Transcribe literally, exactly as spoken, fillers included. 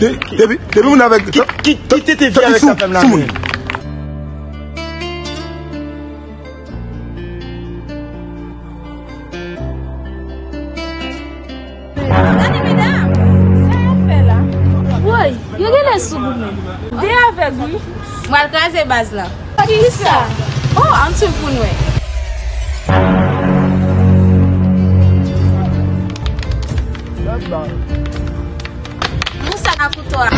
Depi, depi moun avèk. Ki, ki, ki tete vye avèk sa fè m la menm? Gade medam, sa y ap fè la? Woy, yo genlè sou goumen. De avèg wi. M pral kraze baz la. Kisa? Oh, ann swiv pou n wè. Pou sa a kouto a.